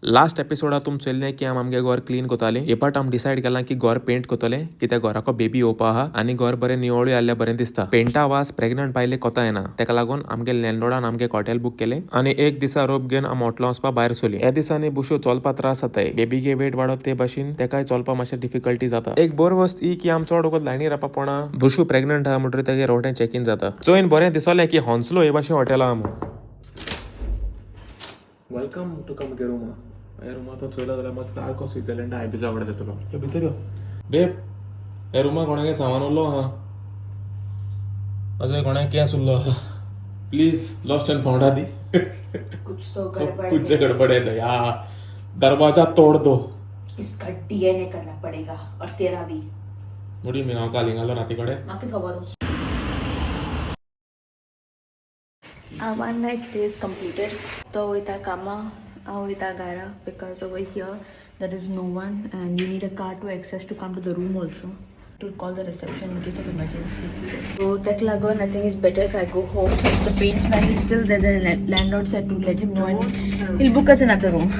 Last एपिसोडा तुम चोयल्लें की आम आमगे घर क्लीन कोताली. हे पाट आम डिसायड केलां की घर पेंट कोतले, कित्याक घराको बेबी येवपा आहा आनी घर बरें निवळूय आसल्यार बरें दिसता. पेंटा वास प्रेग्नंट बायले कोता येना, तेका लागून आमगे लँडलॉर्डान आमगे हॉटेल बूक केलें आनी एक दिसा रोप घेवन आम हॉटेला वचपा भायर सरली. ह्या दिसांनी बुशो चलपा त्रास जाताय. बेबीगे वेट वाडत ते भाशेन तेकाय चलपा मातशें डिफिकल्टी जाता. एक बरी वस्त ही की आम चड वगत लायनी रावपा पडना. बुशू प्रेग्नंट आहा म्हणटकीर तेगे रोखडें चॅक इन जाता. चोयन बरें दिसलें की हॉन्सलो हे भाशेन हॉटेला आम. Welcome to कमगे Ruma. ह्या रुमा तो चोयला जाल्यार म्हाका सारको स्वित्झर्लंडा आयबीजा कडेन जातलो. यो भितर यो बेब. ह्या रुमा कोणागे सामान उरलो आहा, अजून कोणाक केंस उरलो आहा. Please lost and found the. कुछ तो गड़बड़ कुछ है. गड़बड़ है यार, दरवाजा तोड़ दो. इसका डीएनए करना पड़ेगा और तेरा भी. मुडी मी हांव कालिंगालो राती कडेन. म्हाका खबर. Our one night stay is completed. तो वयता कामा, हांव वयता घरा, because over here there is no one and you need a car to access to come to the room, also to call the reception in case of emergency. So तेका लागून I think it's better if I go home. The paint man is still there. The landlord said to let him know and he'll book us another room.